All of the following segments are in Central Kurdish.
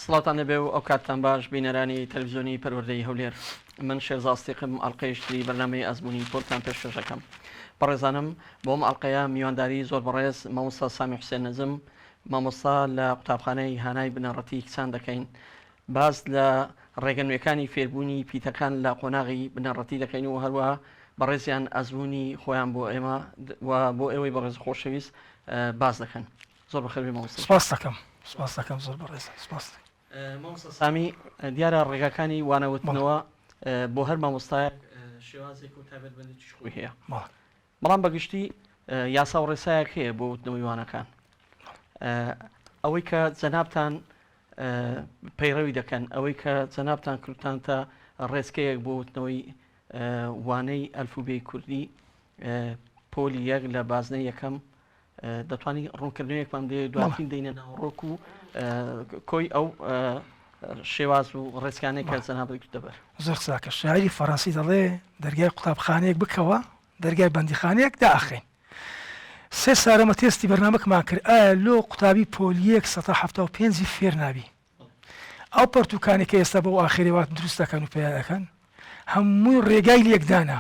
سڵاوتان لێبێ و ئەوکاتتان باش بینەرانی تەلەفزیۆنی پەروەردەی هەولێر. من شێرزا ستیقم ئەڵقەیەکی تری بەرنامەی ئەزموونی پۆلتان پێشکەش دەکەم. بەڕێزانم بۆ ئەم ئەڵقەیە میوانداری زۆر بەڕێز مامۆستا سامی حوسێن نەجم مامۆستا لە قوتابخانەی هانای بنەڕەتی کچان دەکەین. باس لە ڕێگە نوێکانی فێربوونی پیتەکان لە قۆناغی بنەڕەتی دەکەین و هەروەها بەڕێزیان ئەزموونی خۆیان بۆ ئێمە و بۆ ئێوەی بەڕێز و خۆشەویست باس دەکەن. زۆر بەخێر بێی مامۆستا. سپاست دەکەم سپاست دەکەم زۆر بەڕێزە سپاست. مامۆستا سامی دیارە ڕێگاکانی وانەوتنەوە بۆ هەر مامۆستایەک شێوازێک و تایبەتمەندێکیش خۆی هەیە بەڵام بەگشتی یاسا و ڕێسایەک هەیە بۆ وتنەوەی وانەکان ئەوەی کە جەنابتان پەیڕەوی دەکەن ئەوەی کە جەنابتان کردتانتە ڕێچکەیەک بۆ وتنەوەی وانەی ئەلفوبێی کوردی پۆلی یەک لە بازنەی یەکەم دەتوانی ڕوونکردنەوەیەکمان بدەیت دواترین دەینە ناوەڕۆک و کۆی ئەو شێواز و ڕێچکانەی کە جەنابت گرتە بەر. زۆر چاکە شاعیری فەڕەنسی دەڵێ دەرگای قوتابخانەیەک بکەوە دەرگای بەندیخانەیەک دائەخەین. سێ سارەمە تێستی بەرنامەکمان کرد ئایا لۆ قوتابی پۆلیەک سەتا 75 ی فێر نابی؟ ئەو پەرتوکانەی کە ئێستا بەو ئاخێرەی وات دروست دەکەن و پەیا دەکەن هەمووی ڕێگای لێکدانە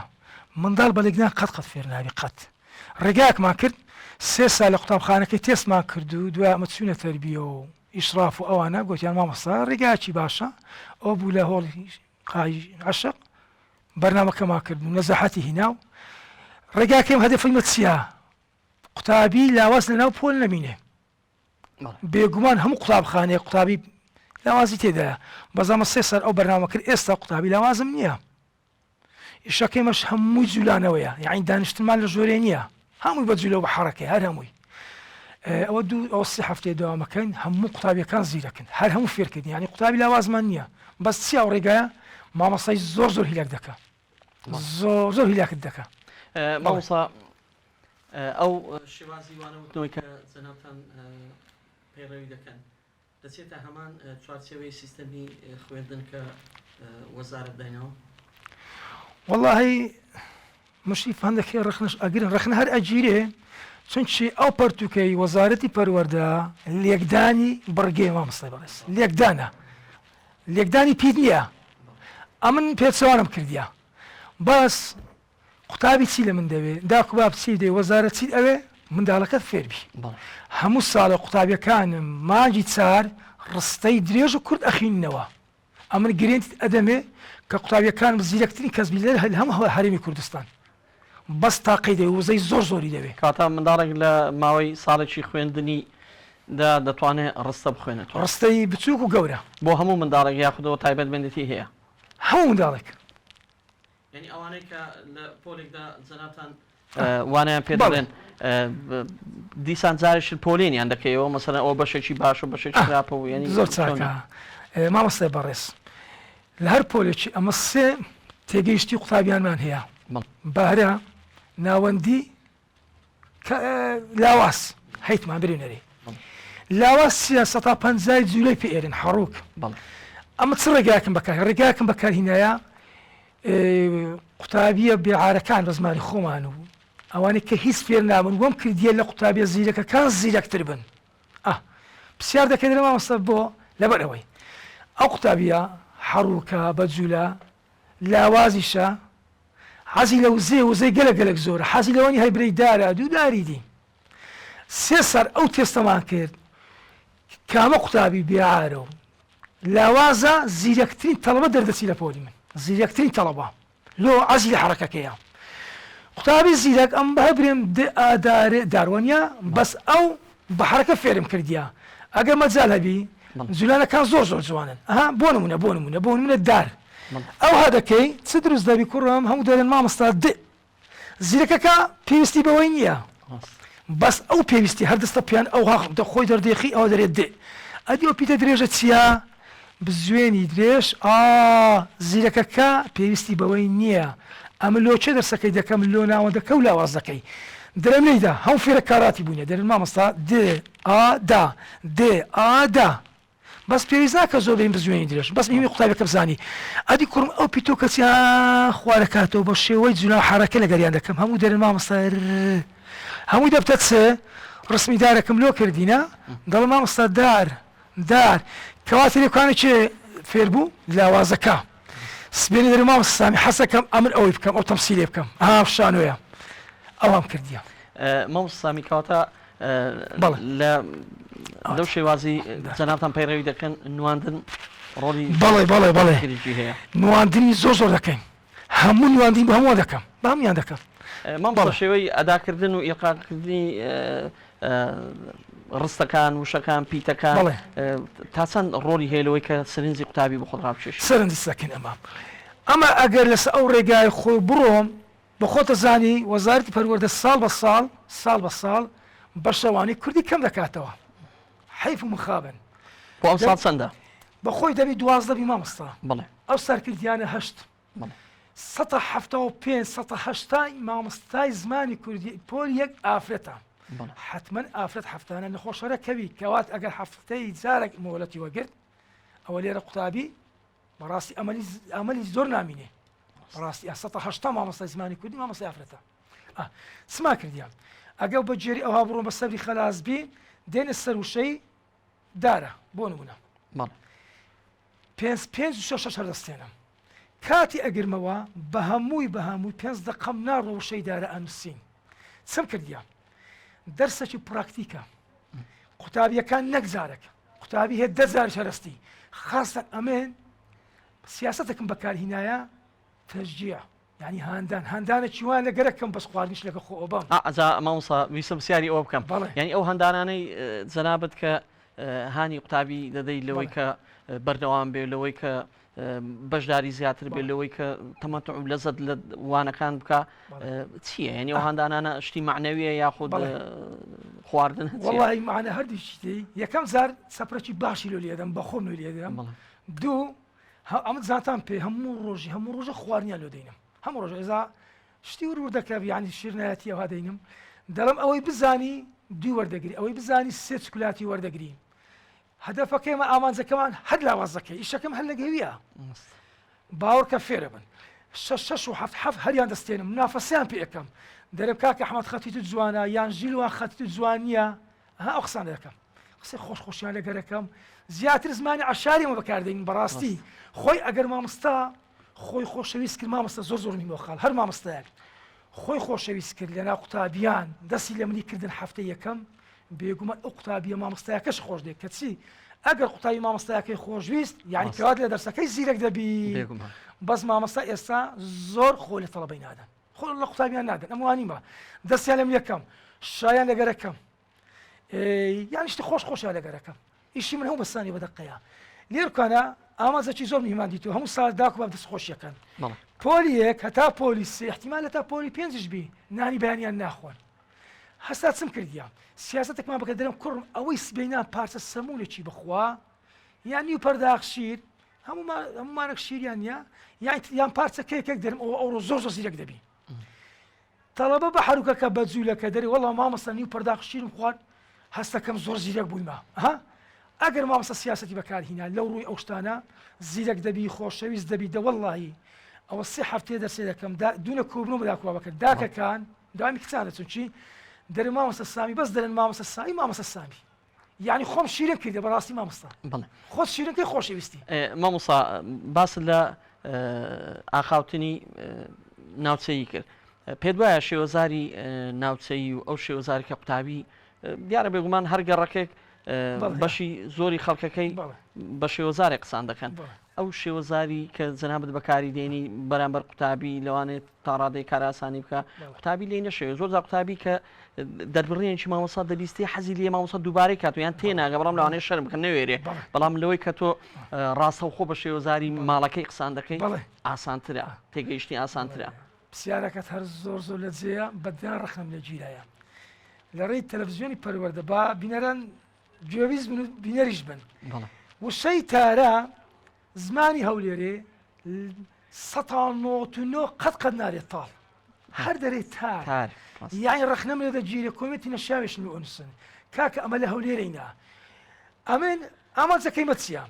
منداڵ بە لێکدان قەت قەت فێر نابی قەت ڕێگایەکمان کرد سێ سال لە قوتابخانەکەی تێستمان کرد و دوای ئەمە چوینە تەربیە و ئیشراف و ئەوانە گوتیان مامۆستا ڕێگایەکی باشە ئەو بوو لە هۆڵی قای عەشق بەرنامەکەمان کرد و نەزاحەتی هینا و ڕێگاکەیم هەدەفی مە چییە قوتابی لاواز لەناو پۆل نەمینێ بێگومان هەموو قوتابخانەیەک قوتابی لاوازی تێدایە بەس ئەمە سێ سەر ئەو بەرنامە کرد ئێستا قوتابی لاوازم نییە ئیشەکەی مەش هەمووی جولانەوەیە یعنی دانیشتنمان لە ژۆرێ نییە هەمووی بە جولە و بە حەڕەکەی هەر هەمووی ئەوە دوو ئەو سێ هەفتەیە دەوامەکەین هەموو قوتابیەکان زیرەکن هەر هەموو فێرکردن یعنی قوتابی لاوازمان نییە بەس چی ئەو ڕێگایە مامۆستای زۆر زۆر هیلاک دەکا زۆر زۆر هیلاکت دەکا مامۆستا ئەو شێوازی وانە وتنەوەی کە جەنابتان پەیڕەوی دەکەن دەچێتە هەمان چوارچێوەی سیستەمی خوێندن کە وەزارەت دایناوە؟ وەڵاهی مشریف هەندێک هەیە ڕەخنەش ئەگرن ڕەخنە هەر ئەگیرێ چونکی ئەو پەرتوکەی وەزارەتی پەروەردە لێکدانی بڕگەیە مامۆستای بەڕێز لێکدانە لێکدانی پیت نییە ئەمن پێچەوانم کردیە بەس قوتابی چی لە من دەوێ داک و باب چی دەوێ وەزارەت چیت ئەوێ منداڵەکەت فێر بی هەموو ساڵێ قوتابیەکانم مانگی چار ڕستەی درێژ و کورت ئەخیننەوە ئەمن گرێنتیت ئەدەمێ کە قوتابیەکانم زیرەکترین کەس بی لە هەموو هەرێمی کوردستان بەس تاقەی دەوێ وزەی زۆر زۆری دەوێ. کەواتە منداڵێک لە ماوەی ساڵێکی خوێندنی دا دەتوانێ ڕستە بخوێنێتەوە؟ ڕستەی بچووک و گەورە. بۆ هەموو منداڵێک یاخود ئەوە تایبەتمەندێتی هەیە؟ هەموو منداڵێک. یانی ئەوانەی کە لە پۆلێکدا جەنابتان وانەیان پێ دەڵێن دیسان جارێکی پۆلێنیان دەکەیەوە مەسەلەن ئەوە بەشێکی باش و بەشێکی خراپە و یانی زۆر چاکە مامۆستای بەڕێز لە هەر پۆلێکی ئەمە سێ تێگەیشتی قوتابیانمان هەیە بەهرە ناوەندی لاواز هەیتمان برێنەری لاواز چیە سەتا پەنجای جولەی پێ ئێرن حەڕوک ئەمە چ ڕێگاکم بەکار ڕێگاکم بەکارهینایە قوتابیە بێعارەکان بە زمانی خۆمان و ئەوانەی کە هیچ فێر نابن وەم کردیە لە قوتابیە زیرەکەکان زیرەکتر بن ئە پرسیار دەکەن لە مامۆستا بۆ لەبەر ئەوەی ئەو قوتابیە حەڕوکە بە جولە لاوازیشە حەزی لە وزەیە وزەی گەلەک گەلەک زۆرە حەزی لەوە نیە هەر برێی دارە دوو داری دی سێ سەر ئەو تێستەمان کرد کامە قوتابی بێعارە و لاوازە زیرەکترین تەڵەبە دەردەچی لە پۆلی من زیرەکترین تەڵەبە لۆ عەزی لە حەڕەکەکەیە قوتابی زیرەک ئەم بە برێم ئادارێ داروانە بەس ئەو بە حەرەکە فێرم کردیە ئەگەر مەجال هەبی جولانەکان زۆر زۆر جوانن ئەها بۆ نمونە بۆ نمونە بۆ نمونە دار ئەوها دەکەی چ دروست دەبی کوڕم هەموو دەرێن مامۆستا د زیرەکەکە پێویستی بەوەی نییە بەس ئەو پێویستی هەر دەستە پیان ئەو دە خۆی دەردێخی ئەوە دەرێت دێ ئەدی ئەو پیتە درێژە چییە بزوێنی درێژ ئا زیرەکەکە پێویستی بەوەی نییە ئەمە لۆ چێ دەرسەکەی دەکەم لۆ ناوەندەکە و لاواز دەکەی درم لێیدا هەموو فێرە کاراتی بوونە دەرن مامۆستا دێ ئا دا دێ ئا دا بەس پێویست ناکە زۆر بێن بزوێنی درێژ بەس مهمی قوتابیەکە بزانی ئەدی کوڕم ئەو پیتۆ کەچی ها خوارەکاتەوە بە شێوەی جونا حەرەکە لەگەریان دەکەم هەموو دەرن مامۆستا ر هەمووی دەبتە چ ڕسمی دارەکەم لۆ کردینە دەڵێ مامۆستا دار. دار. کەواتە لێکانە کێ فێر بوو؟ لاوازەکە. سبێنێ دەرێ مامۆستا سامی حەزەکەم ئەمن ئەوەی بکەم ئەو تەمسیلەی بکەم. ئەها شانۆیە. ئەوام کردیە. مامۆستا سامی کەواتە لە لەو شێوازی جەنابتان پەیڕەوی دەکەن نواندن ڕۆڵی بەڵێ بەڵێ بەڵێ هەیە نواندنی زۆر زۆر دەکەین هەموو نواندنی بە هەمووان دەکەم بە هەموویان دەکەم. مامۆستا شێوەی ئەداکردن و ئیقاکردنی ڕستەکان وشەکان پیتەکان تا چەند ڕۆڵی هەیە لەوەی کە سەرنجی قوتابی بۆ خۆت ڕابکێشی؟ سەرنجی سەکن ئەمە ئەمە ئەگەر لەسەر ئەو ڕێگای خۆی بڕۆم بە خۆتە زانی وەزارەتی پەروەردە ساڵ بە ساڵ ساڵ بە ساڵ بەشەوانی کوردی کەم دەکاتەوە حەیف و مخابن. بۆ ئەمساڵ چەندە؟ بە خۆی دەبی 12 بی مامۆستا. بەڵێ. ئەو سەرکردیانە هەشت. بەڵێ. سەتا 75 سەتا هەشتای مامۆستای زمانی کوردی پۆل یەک ئافرەتە. بەڵێ. حەتمەن ئافرەت هەفتانە نەخۆشەرە کەوی کەوات ئەگەر هەفتەی جارێک مۆلەتی وەگرت ئەوە لێرە قوتابی بەڕاستی ئەمەلی ئەمەلی زۆر نامینێ بەڕاستی ئە سەتا هەشتا مامۆستای زمانی کوردی مامۆستای ئافرەتە ئە چما کردیان ئەگەڵ بە جێری ئەوها بڕۆن بە سەبری خەلاس بی دێنە سەر وشەی دارە بۆ نمونە بەڵێ پێنج پێنج و شەش شەش هەردەستێنم کاتی ئەگرمەوە بە هەمووی بە هەمووی پێنج دەقەم ناڕۆ وشەی دارە ئەنووسین چم کردیان دەرسێکی پراکتیکە قوتابیەکان نەک جارێک قوتابی هەیە دە جاریش هەرستی خاستەن ئەمن سیاسەتێکم بەکارهینایە تەشجیع یعنی هاندان هاندانێکی وان لە گەرەکەم بەس خواردنیش لەگە خۆ ئەوبەم. ئا جا مامۆستا ویستم پرسیاری ئەوە بکەم بەڵێ. یانی ئەو هاندانانەی جەنابت کە هانی قوتابی دەدەی لەوەی بەڵێ. کە بەردەوام بێ لەوەی کە بەشداری زیاتر بێت لەوەی کە تەمەتع و لەزەت لە وانەکان بکە چییە؟ یعنی ئەو هاندانانە شتی معنەویە یاخود خواردن وڵی معنە هەردووشتی یەکەم زار سەپرەکی باشی لۆ لێدەم بە خۆم لۆ لێدەم دوو ئەمە زاتان پێ هەموو ڕۆژی هەموو ڕۆژە خواردنیان لۆ دەینم هەموو ڕۆژ ئێزا شتی ور وردەکە یعنی شیرنایەتی ئەوها دەینم دەڵم ئەوەی بزانی دوو وەردەگری ئەوەی بزانی سێ چکولاتی وەردەگری هەدەفەکەیمە ئامانجەکەمان هەر لاوازەکەی ئیشەکەم هەر لەگەویە باوەڕکە فێرە بن شەش شەش و حەفت حەفت هەریان دەستێنم منافەسەیان پێ ئەکەم دەرێم کاکە ئەحمەد خەتی تو جوانە یان ژیلوان خەتی تو جوان نییە ها ئەو قسانە دەکەم قسەی خۆش خۆشیان لەگەرەکەم زیاتر زمانی عەشاری ئەمە بەکاردێنین بەڕاستی خۆی ئەگەر مامۆستا خۆی خۆشەویست کرد مامۆستا زۆر زۆر مهمە خاڵ هەر مامۆستایەک خۆی خۆشەویست کرد لەناو قوتابیان دەستی لە منی کردن هەفتەی یەکەم بێگومان ئەو قوتابیە مامۆستایەکەش خۆش دێت کەچی ئەگەر قوتابی مامۆستایەکەی خۆشویست یعنی کەوات لە دەرسەکەی زیرەک دەبی بەس مامۆستا ئێستا زۆر خۆ لە تەڵەبەی نادەن خۆ لە قوتابیان نادەن ئەم وانیمە دەستیان لەم یەکەم شایان لەگەرەکەم یان شتی خۆش خۆشیان لەگەرەکەم ئیشی من هەموو بەسانی بە دەقەیە لێرکانە ئامازەکی زۆر میهمان دیتو هەموو ساڵ داکو باب دەست خۆشیەکەن پۆلی یەک هەتا پۆلی سێ احتیمال هەتا پۆلی پێنجش بی نانی بەیانیان ناخۆن هەستا چم کردیە سیاسەتێکمان بکە دەرم کوڕم ئەوەی سبەینان پارچە سەمونێکی بخوا یان نیو پەرداخ شیر هەموومانێک شیریان نییە یان یان پارچە کێکێک دەرم ئەوە ئەوڕۆ زۆر زۆر زیرەک دەبی تەڵەبە بە حەروکەکە بە جوولەکە دەری وەڵا مامۆستا نیو پەرداخ شیرم خوارد هەستەکەم زۆر زیرەک بوویمە ها ئەگەر مامۆستا سیاسەتی بەکارهینا لەو ڕووی ئەو شتانە زیرەک دەبی خۆشەویست دەبی دە وەڵڵاهی ئەوە سێ هەفتەیە دەرسێ دەکەم دوونە کۆبنەوە بە داکوا بەکرد داکەکان دامی کچانە چونکی دەرێ مامۆستا سامی بەس دەرێن مامۆستا سامی مامۆستا سامی یعنی خۆم شیرن کردە بەڕاستی مامۆستا بەڵێ خۆت شیرن کەی خۆشەویستی مامۆستا باست لە ئاخاوتنی ناوچەیی کرد پێت وایە شێوەزاری ناوچەیی و ئەو شێوەزاری کە قوتابی دیارە بێگومان هەر گەڕەکێک بەشی زۆری خەڵکەکەی بە شێوەزارێک قسان دەکەن ئەو شێوەزاری کە جەنابت بەکاری دێنی بەرامبەر قوتابی لەوانێت تا ڕادەیەک کارئاسانی بکا قوتابی لێی نەشێوێ زۆر جار قوتابی کە دەربڕینێکی مامۆستا دەبیستێ حەزی لێ مامۆستا دووبارەی کات و یان تێناگە بەڵام لەوانەیە شەرم بکە نەوێرێ بەڵام لەوەی کە تۆ ڕاستەوخۆ بە شێوەزاری ماڵەکەی قسان دەکەی ئاسانترە تێگەیشتنی ئاسانترە. پرسیارەکەت هەر زۆر زۆر لە جێیە بە دەیان ڕەخنەم لێ گیرایە لە ڕێی تەلەفزیۆنی پەروەردە با بینەران گوێویست بن و بینەریش بن وشەی تارە زمانی هەولێرێ سەتا نۆت و نۆ قەت قەت نارێت تاڵ هەر دەرێ تار تار ڕاست. یانی ڕەخنەم لێ دەگیرێ کۆمێنتی نەشیاویشم لۆ ئەنووسن کاکە ئەمە لە هەولێرەی نا ئەمن ئامانجەکەی مە چییە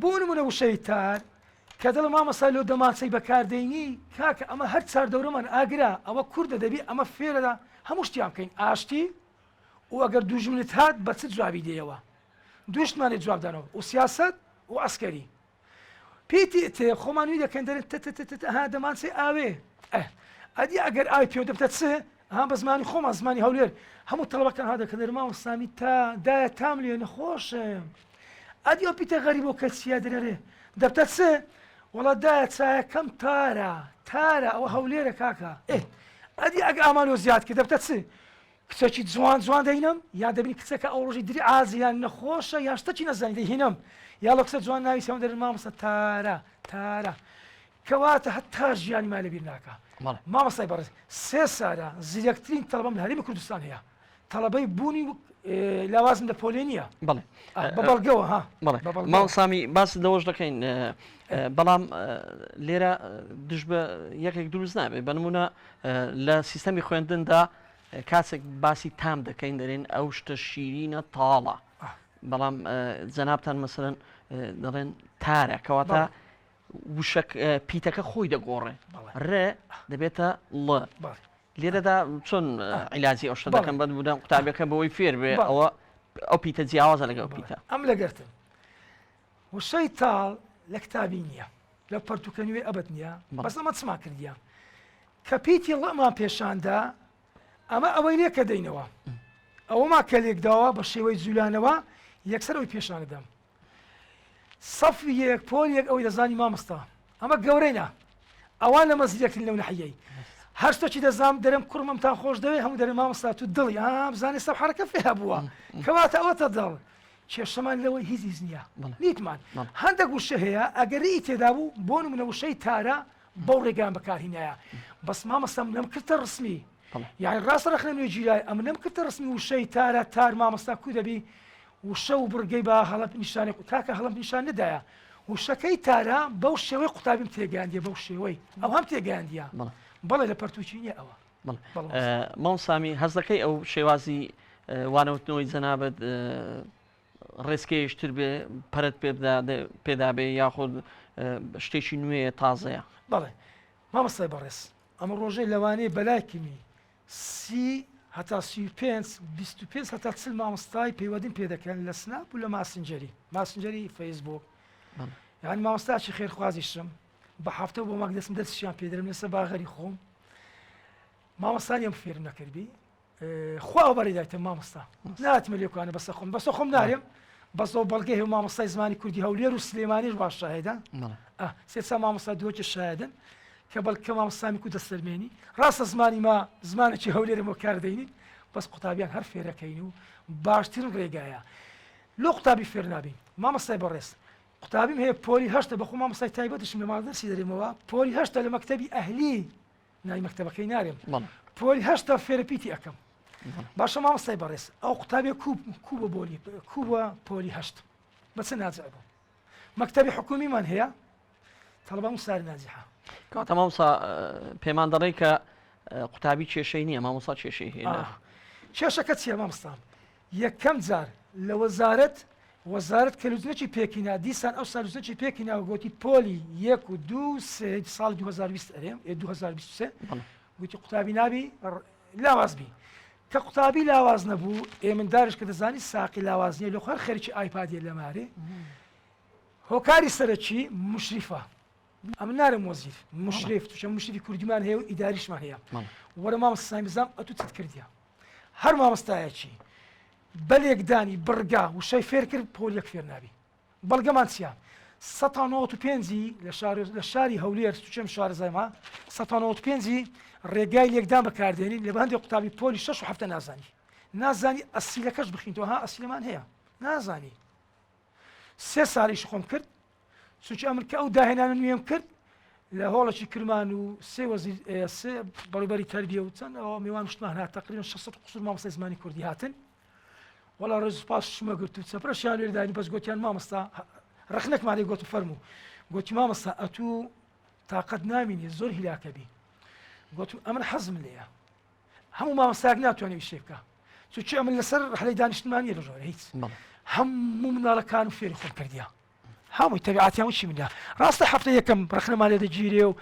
بۆ نمونە وشەی تار کە دەڵێ مامۆستا لۆ دەمانچەی بەکاردێنی کاکە ئەمە هەر چار دەورەمان ئاگرە ئەوە کوردە دەبی ئەمە فێرەدا هەموو شتیان بکەین ئاشتی و ئەگەر دوژمنت هات بە چ جوابی دێیەوە؟ دوشتمان لێ جواب دانەوە و سیاسەت و عەسکەری پیتی تێ خۆمان وی دەکەن دەرن تە تە تە تە ها دەمانچەی ئاوێ ئە ئەدی ئەگەر ئاوی پێوە دەبتە چ ها بە زمانی خۆمان زمانی هەولێر هەموو تەڵەبەکان ها دەکەن دەرن مامۆستامی تا دایە تام لێ نەخۆشم ئەدی ئەو پیتە غەریبۆ کە چییە دەرێ دەبتە چ وەڵا دایە چایەکەم تارە تارە ئەوە هەولێرە کاکە ئێ ئەدی ئەگە ئامانۆ زیاد کرد دەبتە چ کچەکی جوان جوان دەینم یان دەبینی کچەکە ئەو ڕۆژی دری عازی یان نەخۆشە یان شتەکی نەزانی دەیهینم یا لە کچە جوان ناوی سەم دەرن مامۆستا تارا تارا کەواتە هەتا ژیانی ما لەبیر ناکا مامۆستای بەڕێز سێ سارە زیرەکترین تەڵەبەم لە هەرێمی کوردستان هەیە تەڵەبەی بوونی لاوازم لە پۆلێ نییە بەڵێ بە بەڵگەوە ها بەڵێ مامۆسامی باس لەوەش دەکەین بەڵام لێرە دژ بە یەکێک دروست نابێت بە نمونە لە سیستەمی خوێندندا کاتێک باسی تام دەکەین دەرێن ئەو شتە شیرینە تاڵە بەڵام جەنابتان مەسەرەن دەڵێن تارە کەواتە وشەک پیتەکە خۆی دەگۆڕێ ڕێ دەبێتە ڵ لێرەدا چۆن عیلاجی ئەو شتە دەکەم بەد بودەم قوتابەکە بەوەی فێر بێ ئەوە ئەو پیتە جیاوازە لەگەڵ پیتە ئەم لەگەرتن وشەی تاڵ لە کتابی نییە لە پەرتوکە نوێ ئەبەت نییە بەس ئەمە چما کردیە کە پیتی ڵمان پێشاندا ئەمە ئەوەی لێ کە دەینەوە ئەوەما کە لێکداوە بە شێوەی جولانەوە یەکسەر ئەوی پێشانەدەم سەفی یەک پۆل یەک ئەوەی دەزانی مامۆستا ئەمە گەورەینە ئەوان لە مەزیەکن لەو نەحیەی هەر شتێکی دەزانم دەرم کوڕمەمتان خۆش دەوێ هەموو دەرێ مامۆستا تو دڵی ئا بزانێ سەب حرەکە فێ هەبووە کەواتە ئەوەتە دڵ کێشەمان لەوەی هیچ هیچ نییە نیتمان هەندێک وشە هەیە ئەگەر ئی تێدا بوو بۆ نمونە وشەی تارە بەو ڕێگان بەکارهینایە بەس مامۆستا منم کردە ڕسمی یعنی ڕاستە ڕەخنەم لێ گیرای ئەمنم کردە ڕسمی وشەی تارە تار مامۆستا کو دەبی وشە و بڕگەی بە هەڵە نیشانێک تاکە هەڵم نیشان ندایە وشەکەی تارە بەو شێوەی قوتابیم تێگەیاندیە بەو شێوەی ئەو هەم تێگەیاندیە بەڵێ لە پەرتوکی نییە ئەوە مامۆستا هەست دەکەی ئەو شێوازی وانەوتنەوەی جەنابت ڕێسکەیشتر بێ پەرت پێدا بێ یاخود شتێکی نوێیە تازەیە؟ بەڵێ مامۆستای بەڕێز ئەمە ڕۆژەی لەوانەیە بەلایکمی سی هەتا 35 25 هەتا 40 مامۆستای پەیوەندیم پێ دەکەن لە سناپ و لە ماسنجەری ماسنجەری فەیسبوک یعنی مامۆستاکی خێرخوازیشم بە هەفتە بۆ ماک دەستم دەرسیان پێدرم لەسەر باغەری خۆم مامۆستانیم فێرم نەکردبی خوا ئەو بەڕێ دایتە مامۆستا ناتمە لێکوانە بەسە خۆم بەسە خۆم نارێم بەس ئەو بەڵگە هەیە مامۆستای زمانی کوردی هەولێر و سلێمانیش باش شاهدە سێسا مامۆستا دووەکی شاهدن کە بەڵکە مامۆستامی کو دەسەلمێنی ڕاستە زمانی ما زمانێکی هەولێرم بۆ کار دەینین بەس قوتابیان هەر فێرەکەین و باشترین ڕێگایە لۆ قوتابی فێر نابین مامۆستای بەڕێز قوتابیم هەیە پۆلی هەشتە بەخۆ مامۆستای تایبەتیشم لە ماڵ دەرسی دەرێمەوە پۆلی هەشتە لە مەکتەبی ئەهلی ناوی مەکتەبەکەی نارێم پۆلی هەشتا فێرە پیتی ئەەکەم باشە مامۆستای بەڕێز ئەو قوتابیە کو کو بە بۆلی کو بە پۆلی هەشت بە چ ناجع بوو مەکتەبی حکومیمان هەیە تەڵبە سار ناجحە کاتە مامۆستا پێمان دەڵێ کە قوتابی کێشەی نییە مامۆسا کێشەی هەیە کێشەکە چییە مامۆستام یەکەم جار لە وەزارەت وەزارەت کە لوجنەکی پێکهینا دیسان ئەوسا لوجنەکی پێکهینا و گۆتی پۆلی یەک و دوو و سێ ساڵی 2020 ئەرێ ئێ 2023 گوتی قوتابی نابی لاواز بی کە قوتابی لاواز نەبوو ئێ منداریش کە دەزانی ساقی لاواز نییە لۆ هەر خەریکی ئایپادیە لە مارێ هۆکاری سەرەکی مشریفە ئەمن نارم وەزیر مشریف توشە مشریفی کوردیمان هەیە و ئیداریشمان هەیە وەرە مامۆستا سامی بزانم ئەتوو چت کردیە هەر مامۆستایەکی بە لێکدانی بڕگە وشەی فێر کرد پۆل یەک فێر نابی بەڵگەمان چییە؟ 195 لە شار لە شاری هەولێر سوچێم شارەزایما 195 ڕێگای لێکدان بەکاردێنین لە بەندێک قوتابی پۆلی 6 و هەفتە نازانی نازانی ئەسیلەکەش بخینتەوە ها ئەسیلەمان هەیە نازانی سێ ساڵیش خۆم کرد چونکی ئەمن کە ئەو داهێنانە نوێم کرد لە هۆڵێکی کرمان و سێ وەزیر سێ بەڕێوبەری تەربیە و چەند ئەوە میوان شتمان هات تقریبا 600 قسوور مامۆستای زمانی کوردی هاتن وەڵا ڕێز سپاس شمە گرت و چەپرەشیان لێ داین بەس گوتیان مامۆستا ڕەخنەکمان لێ گوت فەرموو گوتی مامۆستا ئەتوو تاقەت نامینی زۆر هیلاکە بی گوتم ئەمن حەزم لێیە هەموو مامۆستایەک ناتوانێت ئیشێ بکە چونکی ئەمن لەسەر ڕەحلەی دانیشتمان نیە لە ژۆرە هیچ هەموو مناڵەکان فێری خۆم کردیە هەمووی تەبیعاتیان وچی منە ڕاستە هەفتە یەکەم ڕەخنەمان لێ دەگیرێ و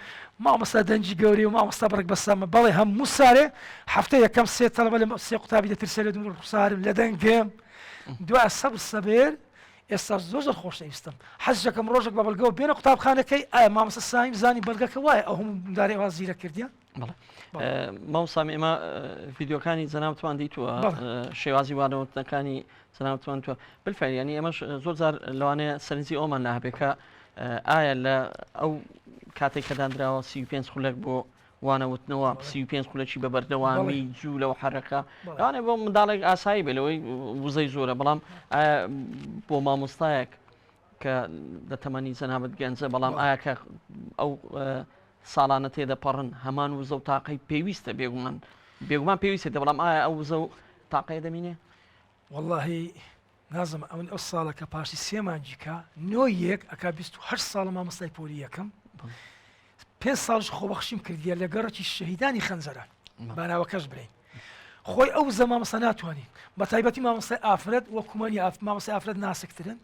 مامۆستا دەنگی گەورەی و مامۆستا بڕک بەسەمە بەڵێ هەموو سارێ هەفتە یەکەم سێ تەڵەبە لە سێ قوتابی دەترسێ لە دوم ڕوخسارم لە دەنگم دوای سەبر سەبێر. ئێستا زۆر زۆر خۆشەویستم حەز دەکەم ڕۆژێک بە بەڵگەوە بێنە قوتابخانەکەی ئایا مامۆستا سامیم زانی بەڵگەکە وایە ئەو هەموو مندارەی وا زیرەک کردیە؟ بەڵێ مامۆستا ئێمە ڤیدیۆکانی جەنابتمان دیتووە شێوازی وانەوتنەکانی جەنابتمان تووە بالفعل یعنی ئێمەش زۆر جار لەوانەیە سەرنجی ئەومان نابێ کە ئایا لە ئەو کاتێک کە دانراوە 35 خولەک بۆ وانەوتنەوە 35 خولەکی بە بەردەوامی جوو لەو حەرەکە لەوانەیە بۆ منداڵێک ئاسایی بێ لەوەی وزەی زۆرە بەڵام ئایا بۆ مامۆستایەک کە لە تەمەنی جەنابت گەنجە بەڵام ئایا کە ئەو ساڵانە تێدەپەڕن هەمان وزە و تاقەی پێویستە بێگومان بێگومان پێویستە بەڵام ئایا ئەو وزە و تاقەیە دەمینێ؟ وەڵاهی نازم ئەمن ئەو ساڵە کە پاشی سێ مانگی کە نۆ یەک ئەکا 28 ساڵە مامۆستای پۆلی یەکەم پێ ساڵش خۆبەخشیم کردیە لە گەڕەکی شەهیدانی خەنجەران باناوەکەش برین خۆی ئەو زە مامۆستا ناتوانین بە تایبەتی مامۆستای ئافرەت وە کومەنی ئاف مامۆستای ئافرەت ناسکترن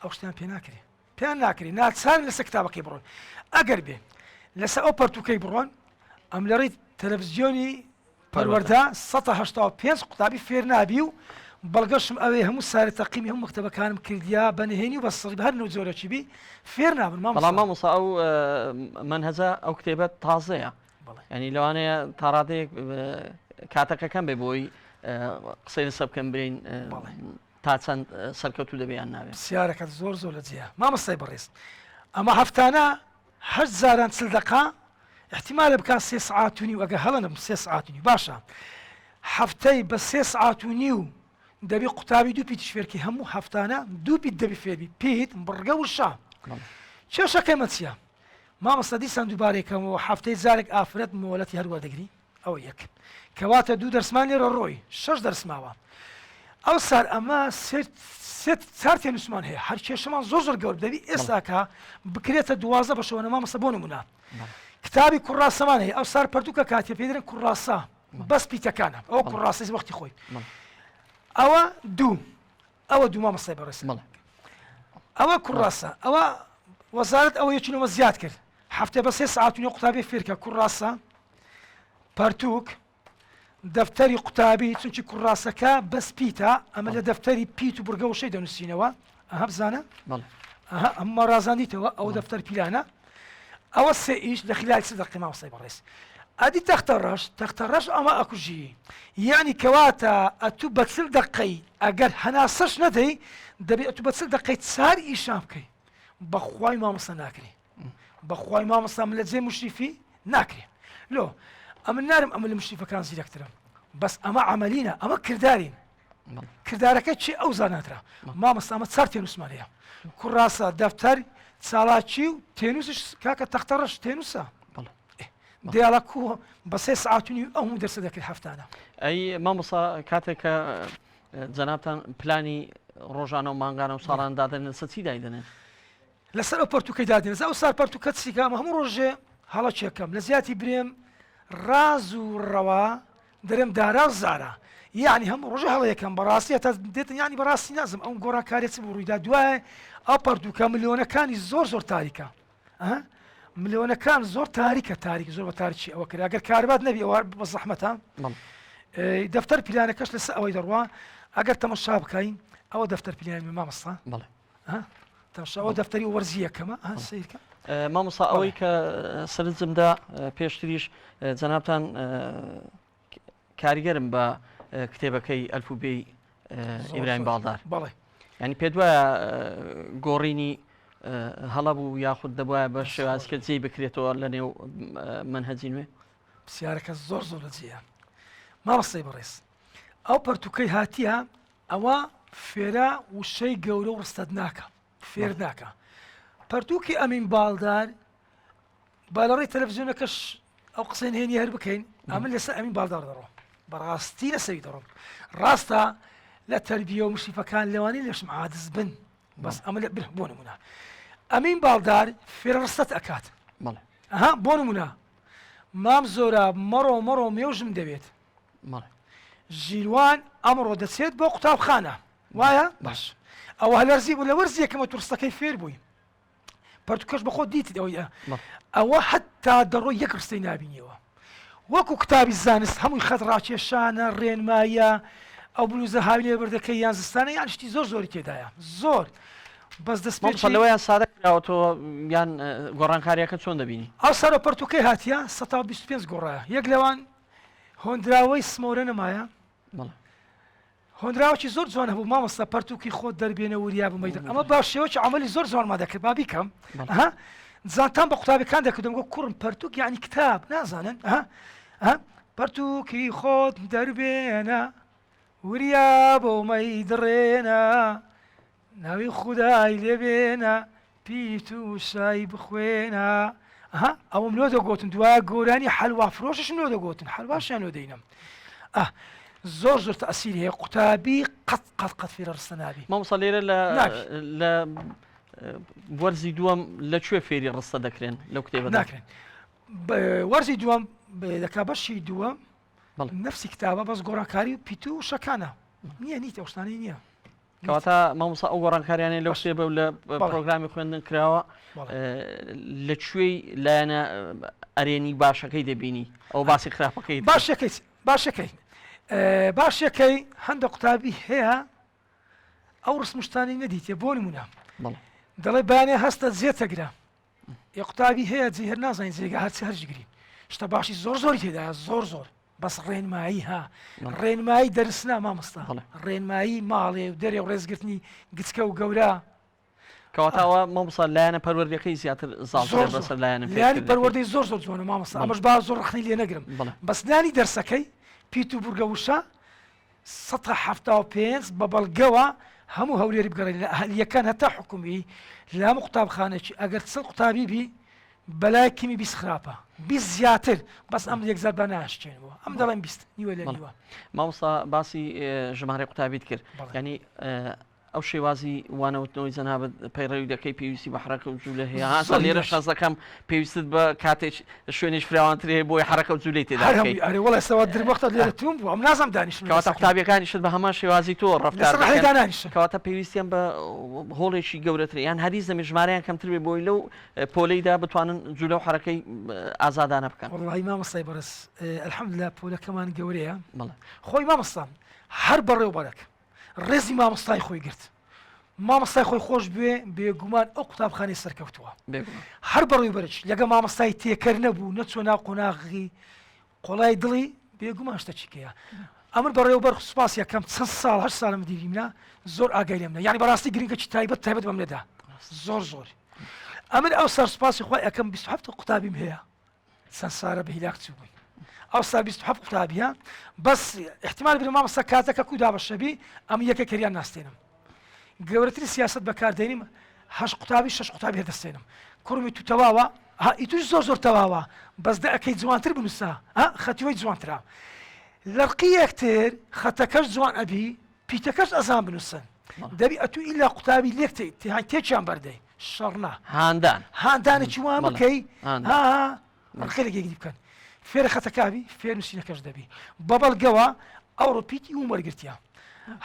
ئەو شتیان پێ ناکرێ پێیان ناکرێ ناچارن لەسەر کتابەکەی بڕۆن ئەگەر بێ لەسەر ئەو پەرتوکەی بڕۆن ئەم لە ڕێی تەلەڤزیۆنی پەروەردە 185 قوتابی فێر نابی و بەڵگەشم ئەوێ هەموو سارە تەقیمی هەموو مەکتەبەکانم کردیا بە نهێنی و بە سڕی بە هەر نوع جۆرەکی بی فێر نابن مامۆستا. بەڵام مامۆستا ئەو مەنهەجە ئەو کتێبە تازەیە یانی لەوانەیە تاڕادەیەک کاتەکە کەم بێ بۆی قسەی لەسەر بکەن برین تا چەند سەرکەوتوو دەبێ یان نابێ؟ پرسیارەکەت زۆر زۆر لە جێیە مامۆستای بەڕێز ئەمە هەفتانە هەشت جاران چل دەقە احتیمالە بکا سێ سعات و نیو ئەگەر هەڵە نەبم سێ سعات و نیو باشە هەفتەی بە سێ سعات و نیو دەبی قوتابی دوو پیتیش فێرکی هەموو هەفتانە دوو پیت دەبی فێربی پیت بڕگە وشە کێشەکەی مە چییە مامۆستا دیسان دووبارەی کەمەوە هەفتەی جارێک ئافرەت مۆلەتی هەر وەردەگری ئەوە یەک کەواتە دوو دەرسمان لێرە ڕۆی شەش دەرس ماوە ئەو سار ئەمە سێ چار تێنووسمان هەیە هەر کێشەمان زۆر زۆر گەور دەبی ئێستاکە بکرێتە دوازە بەشەوە مامۆستا بۆ نمونە کتابی کوڕاسەمان هەیە ئەو سار پەرتوکە کاتێ پێ دەرن کوڕاسە بەس پیتەکانە ئەو کوڕاسی وەختی خۆی ئەوە دوو ئەوە دوو مامۆستای بەڕێز ئەوە کوڕاسە ئەوە وەزارەت ئەوە یەکینەوە زیاد کرد هەفتە بە سێ سعات و قوتابی فێرکە کوڕاسە پەرتوک دەفتەری قوتابی چونکی کوڕاسەکە بەس پیتە ئەمە لە دەفتەری پیت و بڕگە وشەی دەنووسینەوە ئەها بزانە ئەمە ڕازاندیتەوە ئەو دەفتەر پیلانە ئەوە سێ ئیش لە خلال سێ دەقی مامۆستای بەڕێز ئەدی تەختە ڕەش تەختە ڕەش ئەمە ئەکوژی یعنی کەواتە ئەتوو بە چل دەقەی ئەگەر هەناسەش نەدەی دەبێ ئەتوو بە چل دەقەی چار ئیشان بکەی بەخوای مامۆستا ناکرێ بەخوای مامۆستا من لە جێ مشریفی ناکرێ لۆ ئەمن نارم ئەمە لە مشریفەکان زیرەکترم بەس ئەمە عملینە ئەمە کردارین کردارەکە چی ئەو زاناترا مامۆستا ئەمە چار تێنووسمان هەیە کوڕاسە دەفتەر چالاکی و تێنووسش کاکە تەختە ڕەش تێنووسە دیاڵە کو بە سێ سعات و نیو ئەو هەموو دەرسە دەکرد هەفتانە. ئەی مامۆستا کاتێک کە جەنابتان پلانی ڕۆژانە و مانگانە و ساڵان دادەنێن لەسەر چی دایدەنێن؟ لەسەر ئەو پەرتوکەی دادێن ئەو سار پەرتوکە چیکە ئەمە هەموو ڕۆژێ هەڵەکێکەم لە زیاتی برێم ڕاز و ڕەوا دەرێم دارا و زارا یەعنی هەموو ڕۆژێ هەڵەیەکەم بەڕاستی هەتا دێتن یەعنی بەڕاستی نازم ئەو گۆڕانکاریە چ بوو ڕوویدا دوایە ئەو پەرتوکە ملیۆنەکانی زۆر زۆر تاریکە ئە ملیۆنەکان زۆر تاریکە تاریک زۆر بە تاریکی ئەوە کرا ئەگەر کاربات نەبی ئەوە بە زەحمەتە دەفتەر پیلانەکەش لەسەر ئەوەی دەڕوا ئەگەر تەمەشا بکەین ئەوە دەفتەر پیلانی مامۆستا بەڵێ تەمەشا ئەوە دەفتەری وەرزی یەکەمە سەیرکە مامۆستا ئەوەی کە سەرنجمدا پێشتریش جەنابتان کاریگەرم بە کتێبەکەی ئەلفوبێی ئیبراهیم باڵدار بەڵێ ینی پێ دوایە گۆڕینی هەڵە بوو یاخود دەبواە بە شێواز کە جێی بکرێتەوە لە نێو منهجی نوێ پرسیارەکە زۆر زۆر لە جێیە مامۆستای بەڕێز ئەو پەرتوکەی هاتیە ئەوە فێرە وشەی گەورە و ڕستەت ناکە فێر ناکە پەرتوکی ئەمین باڵدار با لە ڕێی تەلەفزیۆنەکەش ئەو قسەی نهێنی هەر بکەین ئەمن لەسەر ئەمین باڵدار دەڕۆم بەڕاستی لەسەری دەڕۆم ڕاستە لە تەربیە و مشریفەکان لەوانەیە لەشم عادز بن بەس ئەمە لە بۆ نمونە ئەمین باڵدار فێرە ڕستەت ئەکات ئەها بۆ نمونە مام زۆرە مەڕۆ مەڕۆ مێوژم دەوێت ژیروان ئەمڕۆ دەچێت بۆ قوتابخانە وایە باش ئەوە هەلەرزی بوو لە وەرزی یەکەمە تورستەکەی فێر بووی پەرتوکەش بەخۆ دیتت ئەوەیە ئەوە حتا دەڕۆ یەک ڕستەی نابینیەوە وەکو کتابی زانست هەمووی خەت ڕاکێشانە ڕێنمایە ئەو بلوزە هاوینێ بردەکەی یان زستانە یان شتی زۆر زۆری تێدایە زۆر. بەس مامۆستا دەستپێکی لەوەیان سادە کراوەتەوە یان گۆڕانکاریەکە چۆن دەبینی؟ ئەو سەرۆ پەرتوکەی هاتیە 125 گۆڕایە یەک لەوان هۆندراوەی سمۆرە نەمایە بەڵێ. هۆنراوەکی زۆر جوان هەبوو مامۆستا پەرتوکی خۆت دەربێنە وریا بوو مەیدان ئەمە با شێوەکی عەمەلی زۆر جوانمان دەکرد با بیکەم ئەها زانتان بە قوتابیەکان دەکردم گۆ کوڕم پەرتوک یعنی کتاب نازانن ئەها ئەها پەرتوکی خۆت دەربێنە وریا بۆ مەیدڕێنە ناوی خودای لێ بێنە پیت و سای بخوێنە ئەها ئەوم لۆ دەگۆتن دوایە گۆرانی حەلوا فرۆششم لۆ دەگۆتن حەلواشیان لۆ دەینم ئە زۆر زۆر تەسیری هەیە قوتابی قەت قەت قەت فێرە ڕستە نابی مامۆستا لێرە لە نابی. لە وەرزی دووەم لە کوێ فێری ڕستە دەکرێن لەو کتێبەدا ناکرێن ب- وەرزی دووەم ب- دەکا بەشی دووەم بەڵێ. نفسی کتابە بەس گۆڕانکاری و پیت و شەکانە نییە نیتە ئەو شتانەی نییە کەواتە مامۆستا ئەو گۆڕانکاریانەی لەو کتێبە و لە پرۆگرامی خوێندن کراوە لە کوێی لایەنە ئەرێنی باشەکەی دەبینی ئەو باسی خراپەکەی باشەکەی باشەکەی باشەکەی هەندە قوتابی هەیە ئەو ڕسمشتانی نەدیتێ بۆ نمونە دەڵێ بانێ هەستە زیێتەگرە ێ قوتابی هەیە جێ هەر نازانین جێگا هەرچی هەرجگری شتە باشی زۆر زۆری تێدا زۆر زۆر بەس ڕێنمایی ها ڕێنمایی دەرسنا مامۆستا ڕێنمایی ماڵێ و دەرێ و ڕێزگرتنی گچکە و گەورە. کەواتە ئەوە مامۆستا لایەنە پەروەردەکەی زیاتر زاڵترە بەسەر لایەنە لایەنی پەروەردەی زۆر زۆر جوانە مامۆستا ئەمەش با زۆر ڕەخنەی لێ نەگرم بەس لانی دەرسەکەی پیت و بورگە وشە 175 بە بەڵگەوە هەموو هەولێری بگەڕێن لە ئەهلیەکان هەتا حکومی لە هەموو قوتابخانێکی ئەگەر 40 قوتابی بی بەلای کەمی 20 خراپە 20 زیاتر بەس ئەم یەکجار با ناشکێنەوە ئەم دەڵێم 20 نیوە لە نیوە. مامۆستا باسی ژمارەی قوتابیت کرد یانی ئەو شێوازی وانەوتنەوەی جەنابت پەیڕەوی دەکەی پێویستی بە حرەکە و جوولە هەیە هاسا لێرە شەزەکەم پێویستت بە کاتێک شوێنیش فراوانتر هەیە بۆی حرەکە و جوولەی تێدا بکەی. ئەرێ وەڵا ئێستا در وەختە لێرە توم بوو ئەم نازانم دانیشم کەواتە قوتابیەکانیشت بە هەمان شێوازی تۆ ڕەفتار لەسەر ڕەحی دەکەن دانانیشن. کەواتە پێویستیان بە هۆڵێکی گەورەترە یان هەریز دەمێ ژمارەیان کەمتر بێ بۆی لەو پۆلەیدا بتوانن جولە و حرەکەی ئازادانە بکەن. وەڵڵاهی مامۆستای بەڕێز الحمدللە پۆلەکەمان گەورەیە بەڵێ. خۆی مامۆستا هەر بەڕێوبەرەک ڕێزی مامۆستای خۆی گرت مامۆستای خۆی خۆش بوێ بێگومان ئەو قوتابخانەی سەرکەوتووە هەر بەڕێوبەرێک لەگە مامۆستای تێکەر نەبوو نەچوە ناو قۆناغی قۆڵای دڵی بێگومان شتەکی کەیە ئەمن بەڕێوبەر سوپاس یەکەم چەند ساڵ هەر ساڵم دیریمنا زۆر ئاگای لێم یعنی بەڕاستی گرنگەکی تایبەت تایبەت بەم نەدا زۆر زۆر ئەمن ئەو سەر سوپاسی خۆی ئەەکەم 27 قوتابیم هەیە چەند سارە بە هیلاک چووبووین ئەوسا 27 قوتابیە بەس احتمال بێ مامۆستا کاتەکە کو دابەشەبی ئەم یەکە کەریان ناستێنم گەورەترین سیاست بەکاردێنیم هەش قوتابی شش قوتابی هەردەستێنم کوڕمی تو تەواوە ها ئیتوش زۆر زۆر تەواوە بەس دەکەی جوانتر بنووسە ها خەتیوەی جوانترە لەڕقی یەکتر خەتەکەش جوان ئەبی پیتەکەش ئەزان بنووسن دەبی ئەتو ئیلا قوتابی لێک تێکیان بەردەی شەڕ نا هاندان هاندانێکی وا بکەی ها ڕخێک یەکدی بکەن فێرە خەتەکابی فێر نووسینەکەش دەبی بە بەڵگەوە ئەوڕۆ پیتی و وەرگرتیە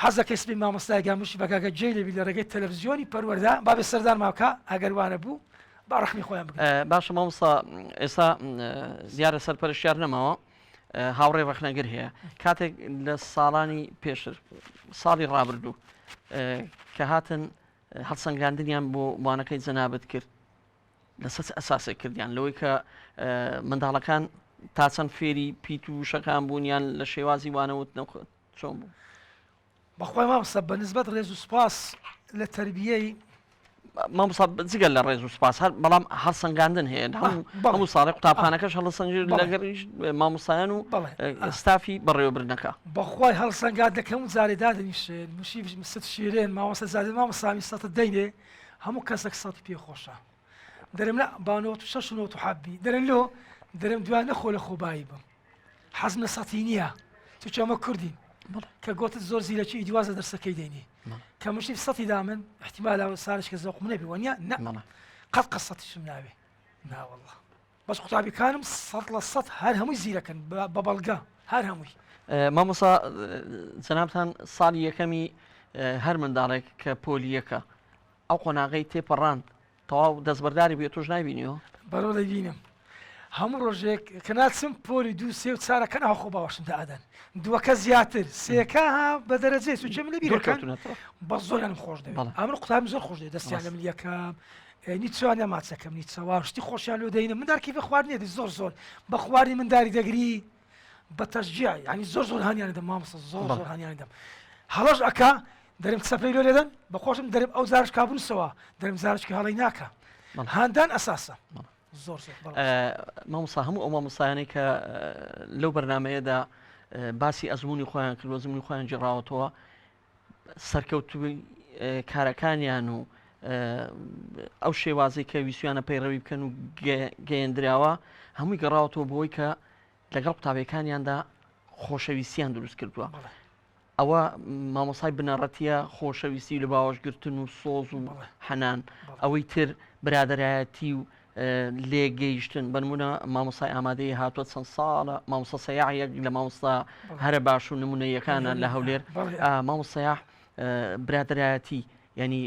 حەزەکەی سبەی مامۆستای گامشی بەگاگە جێ لێبی لە ڕێگەی تەلەڤزیۆنی پەروەردە بابێ سەردان ماکە ئەگەر وانە بوو با ڕەخنەی خۆیان بگرن. باشە مامۆستا ئێستا دیارە سەرپەرشتیار نەماوە هاوڕێی ڕەخنەگر هەیە کاتێک لە ساڵانی پێشتر ساڵی ڕابردوو کە هاتن هەڵسەنگاندنیان بۆ وانەکەی جەنابت کرد لەسەر چ ئەساسێک کردیان لەوەی کە منداڵەکان تا چەند فێری پیت و وشەکان بوون یان لە شێوازی وانەوتنەوە چۆن بوو؟ بەخوای مامۆستا بە نسبەت ڕێز و سوپاس لە تەربیەی مامۆستا جگە لە ڕێز و سوپاس هەر بەڵام هەڵسەنگاندن هەیە هەموو هەموو ساڵێ قوتابخانەکەش هەڵسەنگێت لەگەڕیش مامۆستایان و ستافی بەڕێوەبردنەکە. بەخوای هەڵسەنگاندنەکە هەموو جارێ دادەنیشێن مشی ست شیرێن مامۆستا زادە مامۆستا سەتە دەینێ هەموو کەسێک سەتی پێ خۆشە دەرم لە با 96 و 97 بی دەرم لۆ دەرم دوای نەخۆ لە خۆبایی بم حەزم لە سەتی نییە چونکە ئەمە کوردین کە گۆتت زۆر زیرەکی ئیدی واز لە دەرسەکەی دێنی کە مشتی سەتی دا من احتیمالە سارش کە زەوقم نەبی وەنیە نە قەت قەت سەتیشم ناوێ ناوەڵڵا بەس قوتابیەکانم 100% هەر هەمووی زیرەکن بە بەڵگە هەر هەمووی. مامۆستا جەنابتان ساڵی یەکەمی هەر منداڵێک کە پۆلی یەکە ئەو قۆناغەی تێپەڕاند تەواو دەستبەرداری بوویە تۆش نایبینیەوە؟ بەڕۆ دەیبینم. هەموو ڕۆژێک کە ناچم پۆلی دوو سێ و چارەکە ناو خۆ باوەشم دائەدەن دووەکە زیاتر سێکە ها بە دەرەجەی سوچێ من لەبیر دەکەن دوورکەوتونەتەوە بە زۆریانم خۆش دەوێت بەڵێ. ئەمن قوتابیم زۆر خۆش دەوێت دەستیان لە ڕاست. مل یەکەم نیچوانە ماچەکەم نیچەوە شتی خۆشیان لۆ دەینم مندار کیفە خواردنێتی زۆر زۆر بە خواردنی منداری دەگری بە تەشجیع یعنی زۆر زۆر هانیان دەم مامۆستا زۆر بەڵێ. زۆر هانیان دەم هەڵەش ئەکا دەرم چەپەی لۆ لێدەن بە خۆشم دەرم ئەو زارش کا بنووسەوە دەرم زارشکی هەڵەی ناکا بەڵێ. هاندان ئەساسە بەڵێ. زۆر زۆر بەڵێ. مامۆستا هەموو ئەو مامۆستایانەی کە لەو بەرنمەیەدا باسی ئەزمموی خۆیان کرد ئەزمموی خۆیان گێڕاوەتەوە سەرکەوتووی کارەکانیان و ئەو شێوازی کە ویسویانە پەیڕەوی بکەن و گەیەندراوە هەمووی گەڕاوەتەوە بۆی کە لەگەڵ قوتابیەکانیاندا خۆشەویستیان دروست کردووە. ئەوە مامۆستای بنەڕەتیە خۆشەویستی و لە باوەش گرتن و سۆز و حەنان ئەوەی تر برادەرایەتی و لێگەیشتن بەنمونە مامۆستای ئامادەی هاتووە چەند ساڵە مامۆستا سەیاح یەک لە مامۆستا هەرە باش و نمونەیەکانە لە هەولێر مامۆستا برادەرایەتی ینی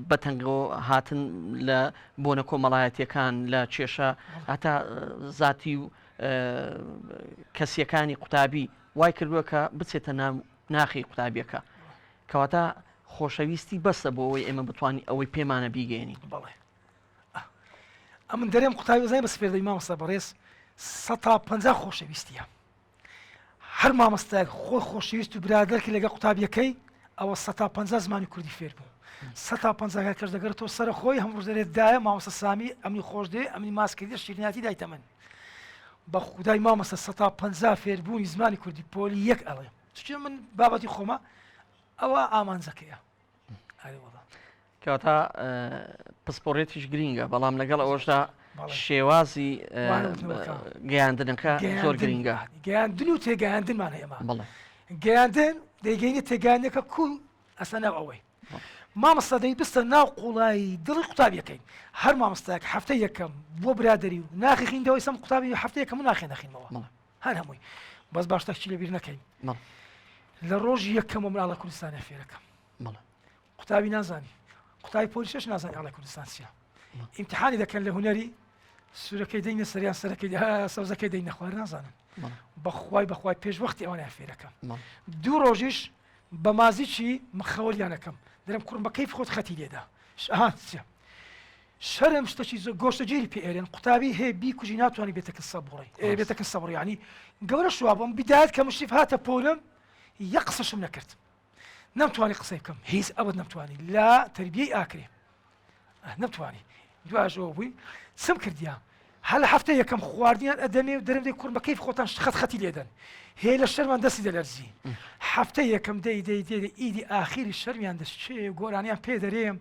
بەتەنگەوە هاتن لە بۆنە کۆمەڵایەتیەکان لە کێشە هەتا زاتی و کەسیەکانی قوتابی وای کردووە کە بچێتە ناو ناخی قوتابیەکە. کەواتە خۆشەویستی بەسە بۆ ئەوەی ئێمە بتوانین ئەوەی پێمانە بیگەیەنین. بەڵێ ئەمن دەرێم قوتابی بزانین بە سپێردەی مامۆستا بەڕێز سەتا پەنجا خۆشەویستیە هەر مامۆستایەک خۆی خۆشەویست و برادەرکی لەگەڵ قوتابیەکەی ئەوە سەتا پەنجا زمانی کوردی فێر بوو سەتا پەنجاکە کەش دەگەرێتەوە سەر خۆی هەموو ڕۆژ دەرێت دایە مامۆستا سامی ئەمنی خۆش دێ ئەمنی ماس کردی شیریناتی دایتە من بە خودای مامۆستا 150 فێربوونی زمانی کوردی پۆلی یەک ئەڵێ چونکە من بابەتی خۆمە ئەوە ئامانجەکەیە ئەرێ وەڵا کەواتە پسپۆڕێتیش گرینگە بەڵام لەگەڵ ئەوەشدا شێوازی گەیاندنەکە زۆر گرینگە گەیاندن و تێگەیاندنمان هەیە بەڵێ گەیاندن دەیگەینە تێگەیاندنەکە کو ئەسە ناو ئەوەی مامۆستا دەی بستە ناو قوڵایی دڵی قوتابیەکەی هەر مامۆستایەک هەفتەی یەکەم بۆ برادری و ناخی خیندەوەی سەم قوتابی هەفتەی یەکەم و ناخێ نەخینەوە هەر هەمووی بەس باش تەکچی لەبیر نەکەین لە ڕۆژی یەکەمە مناڵە کوردستانە فێرەکەم قوتابی نازانی قوتابی پۆلیسش نازانی ئاڵای کوردستان چیە ئیمتحانی دەکەن لە هونەری سوورەکەی دەینە سەریان سەرەکەی سەوزەکەی دەینە خوار نازانن بەخوای بەخوای پێش وەختی ئەوانیان فێرەکەم دوو ڕۆژیش بە مازیچی مخەوەریان ئەکەم دەرم کوڕم بە کەیف خۆت خەتی لێدا ئەها چیە شەرم شتەکی زۆر گۆشتە گیری پێ ئێرێن قوتابی هەیە بیکوژی ناتوانانی بێتەکە سەبڕی بێتەکە سەبڕ ینی گەورە شوا بم بدایەت کە مشریف هاتە پۆلم یە قسەشم نەکرد نەمتوانی قسەی بکەم هیچ ئەوەت نەمتوانی لە تربیەی ئاکرێ نەمتوانی دواژەوە بووی چم کردیا هەر لە هەفتەی یەکەم خواردنیان ئەدەمێ و دەرم دەی کوڕم بە کەیف خۆتان خەت خەتی لێدەن هێ لە شەرمان دەستی دەلەرزی هەفتەی یەکەم دەی دەی دەی دەی ئیدی ئاخیری شەرمیان دەشچێ و گۆرانیان پێ دەرێم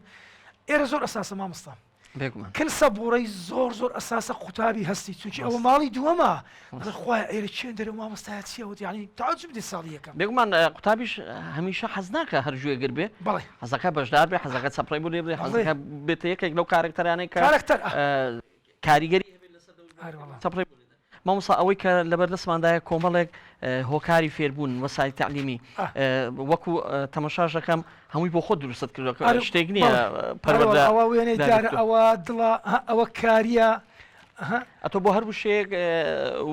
ئێرە زۆر ئەساسە مامۆستا بێگومان کن سەبوڕەی زۆر زۆر ئەساسە قوتابی هەستی چونکی ئەوە ماڵی دووەمە ئەڵێ خوایە ئێرە چێن دەرێ و مامۆستایە چییە وت یعنی تەعجب دێ ساڵی یەکەم بێگومان قوتابیش هەمیشە حەز ناکا هەر گوێگر بێ بەڵێ حەزەکە بەشدار بێ حەزەکە چەپڕەی بۆ لێ بدرێ بەڵێ. حەزەکە بێتە یەکێک لەو کارەکتەرانەی کە کارەکتەر ئە. کاریگەری هەبێت لەسەر دەوروبەرەکەی ئەرێ وەڵا. چەپڕەی بۆ لێدەن. مامۆستا ئەوەی کە لەبەردەستماندایە کۆمەڵێک هۆکاری فێربوون وەسایل تەعلیمی ئە. وەکو تەمەشاش دەکەم هەمووی بۆ خۆت دروستت کردووە کە ئەرێ شتێک نییە بەڵێ. ئەرێ پەروەردە وەڵا ئەوە وێنەی داری دارە کردووە. ئەوە دڵە هە ئەوە کارییە ئەها. ئەتۆ بۆ هەر وشەیەک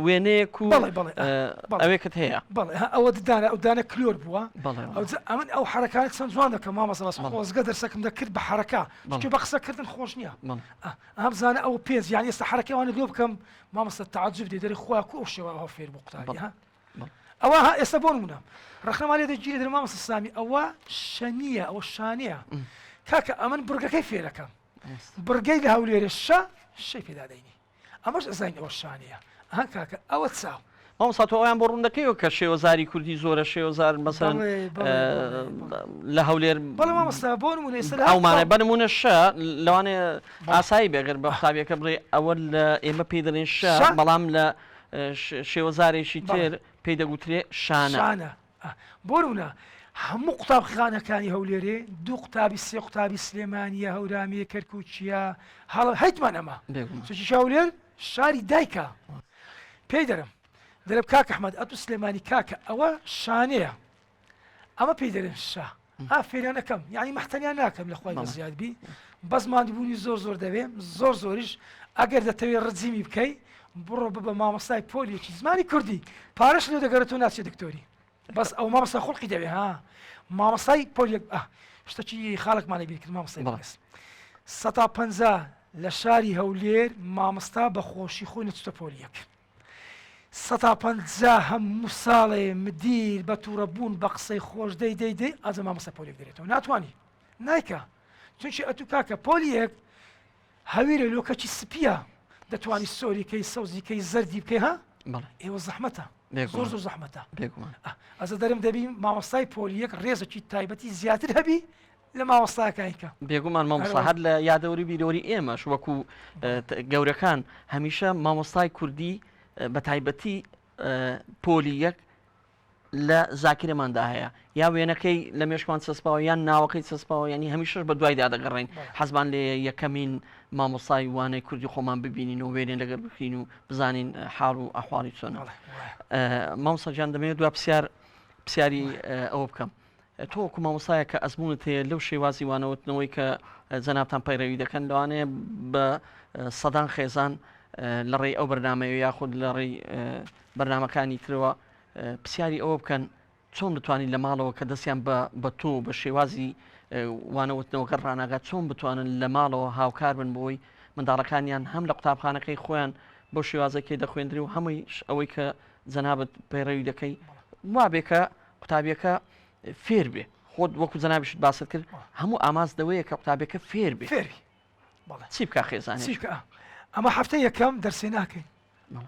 وێنەیەک و بەڵێ بەڵێ ئە بەڵێ. ئەوێکت هەیە. بەڵێ ها ئەوە ددانە ئەو دانە کلۆر بووە بەڵێ ئەو وەڵا. جا ئەمن ئەو حەرەکانە چەند جوان دەکەم مامۆستا بەس بەڵێ. خۆزگە دەرسەکم دەکرد بە حەرەکە بەڵێ. چونکە بە قسە کردن خۆش نییە بەڵێ. ئە ئەها بزانە ئەوە پێنج یانی ئێستا حەرەکەی ئەوانە لۆ بکەم مامۆستا تەعەجوب دێ دەرێ خوایە کو ئەو شێوە ئەوها فێر بوو قوتابی بەڵێ ها بەڵێ. ئەوە ها ئێستا بۆ نمونە ڕەخنەمان لێ دەگیرێ دەرێ مامۆستا سامی ئەوە شەنییە ئەوە شانەیە کاکە ئەمن بڕگەکەی فێرەکەم بڕگەی لە هەولێرێ شە شەی پێدا دەینی ئەمەش ئەزانین ئەوە شانەیە ئەها کاکە ئەوە چاو. مامۆستا تۆ ئەویان بۆ ڕوون دەکەیەوە کە شێوەزاری کوردی زۆرە شێوەزار مەسەلەن بەڵێ بەڵێ بەڵێ بەڵێ. لە هەولێر بەڵێ مامۆستا بۆ نموونە ئێستا لە هەر ئەومانە قوتاب بە نموونە شە لەوانەیە بەڵێ. ئاسایی بێ گەر بە قوتابیەکە بڵێ ئەوە لە ئێمە پێی دەڵێن شە شە بەڵام لە شێوەزارێکی بەڵێ. تر پێی دەگوترێ شانە. شانە بۆ نمونە هەموو قوتابخانەکانی هەولێرێ دوو قوتابی سێ قوتابی سلێمانیە هەورامیە کەرکوکیە هەڵ هەیتمان ئەمە چونکی هەولێر شاری دایکە پێی دەرم دەرم کاک ئەحمەد ئەتو سلێمانی کاکە ئەوە شانەیە ئەمە پێی دەرێن شا ئا فێریان ئەکەم یعنی مەحتەنیان ناکەم لە خوای زیاد بی بەس ماندبوونی زۆر زۆر دەوێ زۆر زۆریش ئەگەر دەتەوێ ڕجیمی بکەی بڕۆ ببە مامۆستای پۆلیەکی زمانی کوردی پارەش لێ دەگەرێت و ناچێ دکتۆری بەس ئەو مامۆستا خوڵقی دەوێ ها مامۆستای پۆلیەک شتەکی خاڵکمانی بیر کرد مامۆستای بەڕێز سەتا پەنجا لە شاری هەولێر مامۆستا بە خۆشی خۆی نەچتە پۆلیەک سەتا پەنجا هەموو ساڵێ مدیر بە تووڕە بوون بە قسەی خۆش دەی دەی دەی ئازە مامۆستا پۆلێک دەرێتەوە ناتوانانی نایکە چونکی ئەتو کاکە پۆلیەک هەویرە لۆکەکی سپیە دەتوانی سۆری کەی سەوزی کەی زەردی بکەی ها ئێوە زەحمەتە زۆر زۆر زەحمەتە ئەزە دەرم دەبی مامۆستای پۆلیەک ڕێزێکی تایبەتی زیاتر هەبی لە مامۆستاکانی کە. بێگومان مامۆستا هەر لە یادەوەری بیرەوەری ئێمەش وەکو گەورەکان هەمیشە مامۆستای کوردی بە تایبەتی پۆلی یەک لە زاکرەماندا هەیە یا وێنەکەی لە مێشکمان چەسپاوە یان ناوەکەی چەسپاوە ینی هەمیشەش بە دوایدا دەگەڕین حەزمان لێ یەکەمین مامۆستای وانەی کوردی خۆمان ببینین و وێنێ لەگەر بکرین و بزانین حاڵ و ئەحواڵی چۆنە مامۆستا گیان دەمەوێت دوا پرسیار پرسیاری ئەوە بکەم تۆ وەکو مامۆستایەک کە ئەزموونت هەیە لەو شێوازی وانەوتنەوەی کە جەنابتان پەیڕەوی دەکەن لەوانەیە بە سەدان خێزان لە ڕێی ئەو بەرنامەیە یاخود لە ڕێی بەرنامەکانی ترەوە پرسیاری ئەوە بکەن چۆن بتوانین لە ماڵەوە کە دەستیان بە بە تۆ بە شێوازی وانەوتنەوەکە ڕاناگات چۆن بتوانن لە ماڵەوە هاوکار بن بۆی منداڵەکانیان هەم لە قوتابخانەکەی خۆیان بۆ شێوازەکەی دەخوێندری و هەمووی ئەوەی کە جەنابت پەیڕەوی دەکەی وابێ کە قوتابیەکە فێر بێ خۆت وەکو جەنابیشت باست کرد هەموو ئاماز لەوەیە کە قوتابیەکە فێر بێ فێری چی بکە خێزان چی بکە ئەمە هەفتە یەکەم دەرسێ ناکەین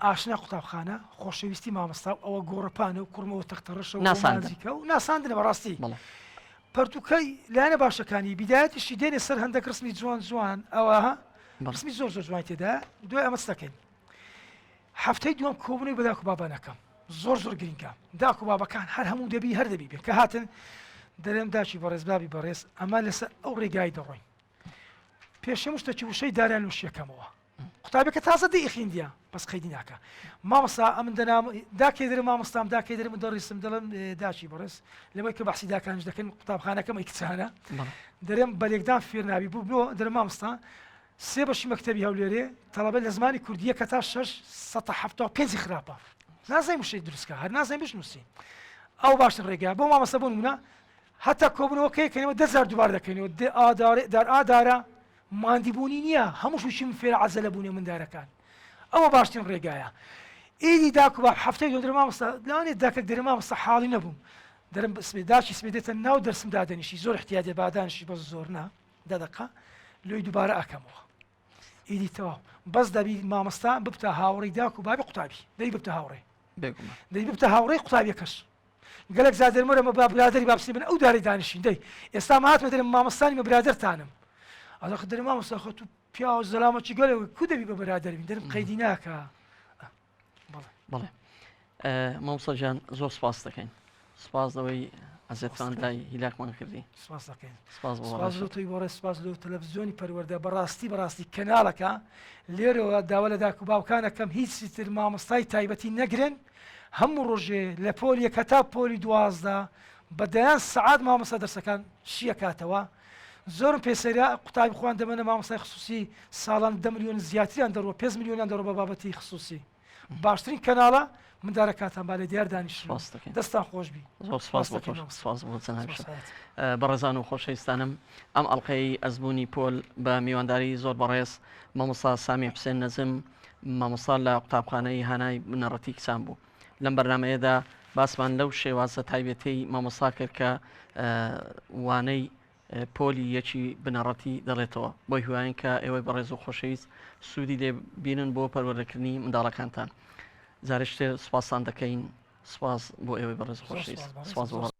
ئاشنا قوتابخانە خۆشەویستی مامۆستا و ئەوە گۆڕەپانە و کوڕمەوە تەختەڕەشە و ناساندیکە و ناساندنە بەڕاستی پەرتوکەی لایەنە باشەکانی بیدایەتیشی دێنێ سەر هەندێک ڕسمی جوان جوان ئەوە ڕسمی زۆر زۆر جوان تێدا دوای ئەمە دەکەین هەفتەی دووەم کۆبوونەوەی بە داک و بابان ئەکەم زۆر زۆر گرینگە داک و بابەکان هەر هەموو دەبی هەر دەبی بێن کە هاتن دەرێم داکی بەڕێز بابی بەڕێز ئەمە لەسەر ئەو ڕێگای دەڕۆین پێش هەموو شتێکی وشەی داریان لوشیەکەمەوە قوتابیەکە تازە دەی خوێندیە بەس قەیدی ناکە مامۆستا ئەمن دەنام داکێ دەرم مامۆستام داکێ دەرم دەڕیسم دەڵم داکی بەڕێز لەوەی کە بەحسی داکانش دەکەن قوتابخانەکەم ئەی کچانە دەرێم بەلێکدان فێر نابی بوو بۆ دەرم مامۆستا سێ بەشی مەکتەبی هەولێرێ تەڵەبە لە زمانی کوردیە کە تا شەش سەتا 75 خراپە نازانین وشەی دروستکە هەر نازانین بشنووسین ئەو باشتر ڕێگا بۆ مامەسە بۆ نمونە هەتا کۆبوونەوەکەی کەنەوە دەزار دووبار دەکەینەوە دێ ئادارێ دار ئادارە ماندی بوونی نییە هەموو شوشی من فێرە عەزەلە بوونێ مندارەکان ئەوە باشترین ڕێگایە ئیدی داک و باب هەفتەی دوو درە مامۆستا لەوانەیە داکەک دەرێ مامۆستا حاڵی نەبووم دەرم سبێ داکی سبێ دێتە ناو دەرسم دادەنیشی زۆر احتیاجە بادانشی بەس زۆر نا دە دەقە لۆی دووبارە ئەکەمەوە ئیدی تەواو بەس دەبی مامۆستا ببتە هاوڕێی داک و بابی قوتابی دەی ببتە هاوڕێ دەی ببتە هاوڕێی قوتابیەکەش گەلک زادر مەرە مە با برادری بابسی من ئەو داری دانیشین دەی ئێستا ماتمە دەرم مامۆستانی مە برادرتانم ئەڵخ دەرم مامۆستا خۆ تو پیاوە زەلامەکی گەلێ کو دەبی بە برادەر بین دەرم قەیدی ناکە بەڵێ مامۆستا گیان زۆر سپاس دەکەین سپاس لەوەی ئەزێتان دای هیلاکمان کردی سپاس دەکەین سپاس بۆ سپاس لۆ تۆی بەڕێز سپاس لۆ تەلەڤزیۆنی پەروەردە بەڕاستی بەڕاستی کەناڵەکە لێرەوە داوا لە داک و باوکانەکەم هیچ تر مامۆستای تایبەتی نەگرن هەموو ڕۆژێ لە پۆلی یەک هەتا پۆلی 12 بە دەیان سەعات مامۆستا دەرسەکان شیەکاتەوە زۆرم پێ سەیرە قوتابی خۆیان دەبەنە مامۆستای خسوسی ساڵان دە ملیۆن زیاتریان دەڕوە پێنج ملیۆنیان دەڕوە بە بابەتی خسوسی باشترین کەناڵە مندارەکاتان با لە دیار دانیشن سپاس دەکەین دەستان خۆش بی زۆر سپاس بۆ تۆش سپاس بۆ جەنابیشت بەڕێزان و خۆشەویستانم ئەم ئەڵلقەی ئەزمموی پۆل بە میوانداری زۆر بەڕێز مامۆستا سامی حوسێن نەزم مامۆستا لە قوتابخانەی هانای بنەڕەتی کچان بوو لەم بەرنمەیەدا باسمان لەو شێوازە تایبەتەی مامۆستا کرد کە وانەی پۆلی یەکی بنەڕەتی دەڵێتەوە. بەو هیوایەین کە ئێوەی بەڕێز و خۆشەویست سوودی لێ بینن بۆ پەروەردەکردنی منداڵەکانتان. جارێکی تر سوپاستان دەکەین. سوپاس بۆ ئێوەی بەڕێز و خۆشەویست. سوپاس بۆ.